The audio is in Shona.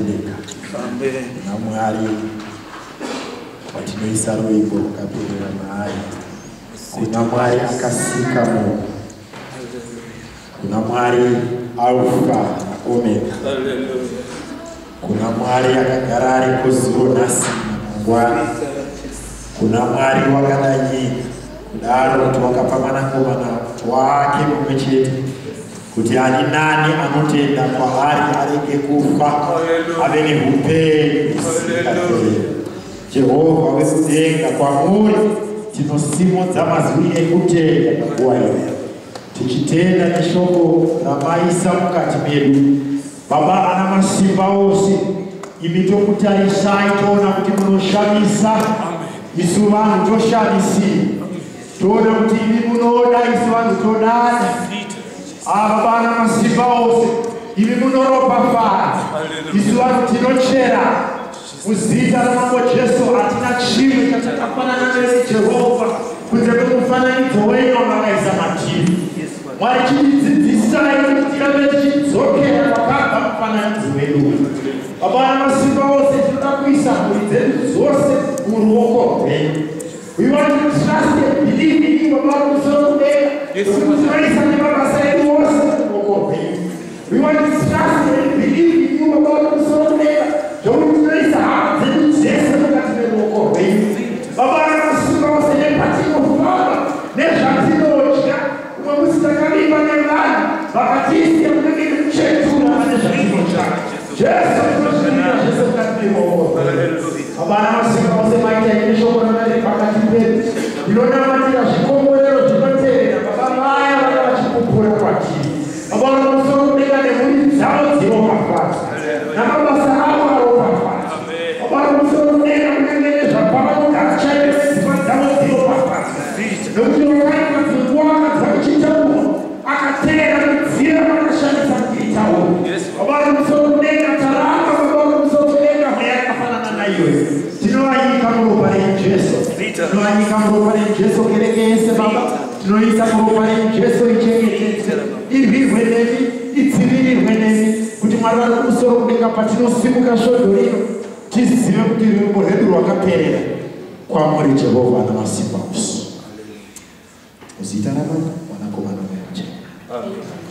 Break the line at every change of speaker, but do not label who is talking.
Wakatendeka.
Amen.
Kuna Mwari watinoisa ruvimbo rwakaperera maari. Kuna Mwari akasika munhu. Kuna Mwari Alfa naOmega.
Hallelujah.
Kuna Mwari akagara ariko zuro nhasi namangwana. Kuna Mwari wakada nyika kudaro kuti wakapa mwanakomana wake mumwe chete kuti ani nani anotenda kwaari arege kufa
Hallelujah.
ave neupenyu husingaperi.
Hallelujah.
Jehovha wekudenga, kwamuri tinosimudza mazwi ekutenda panguva ino, tichitenda neshoko ramaisa mukati medu. Baba ana masimba ose, imi tokutarisai toona kuti munoshamisa, isu vanhu toshamisira. Toona kuti imi munoda, isu vanhu todada. Baba ana masimba ose, imi munoropafadza, isu vanhu tinochera. Muzita raMambo Jesu, hatina chimwe chatakafanana nemi Jehovha kunze kwemufananidzo wenyu wamakaisa matiri. Mwari, chitidzidzisai kuti tirambe tichidzokera kwakabva mufananidzo wedu. Baba ana masimba ose, tinoda kuisa mhuri dzedu dzose muruoko rwenyu. We want to trust and believe in you, Baba kumusoro kudenga, nokuti tinoisa nemabasa edu ose muruoko rwenyu. We want to trust and believe in you, Baba kumusoro kudenga, zvokuti tinoisa hama dzedu dzese mukati meruoko rwenyu. Baba ana masimba ose, nepatinofamba nezvatinodya, umwe musi takavimba nevanhu vakatiisiya kunenge nekuchetura pane zvatinodya. Jesu, tinozvivira zvese mukati meruoko rwenyu. Baba ana masimba ose, maita ine shoko ranga riri pakati pedu. Ndinonamatira zvikomborero zvinotevera baba vaya vanga vachipupura kwatiri. Baba vanomusoro kudenga, nemhuri dzavo dziropafadzwa, namabasa avo aropafadzwa. Baba vanomusoro kudenga, kunyange nezvapavanogara chaivo, dzimba dzavo dziropafadzwa, nokuti wakaita dzinguva akadzwa kuchitaurwa, akateera midziyo yakashandisa kuti itaurwe. Baba vanomusoro kudenga, taranga baba vanomusoro kudenga, mweya yakafanana naiyoyo tinovanyika muropa reJesu. Tinovanyika muropa reJesu. Kereke yese, Baba, tinoisa muropa reJesu, ichengetedzwe, irwirwe nemi, idzivirirwe nemi, kuti Mwari vari kumusoro kudenga, patinosimuka svondo rino, tizive kuti ruvimbo rwedu rwakaperera kwamuri, Jehovha ana masimba ose, muzita raBaba, Mwanakomana, Mweya Mutsvene.
Amen.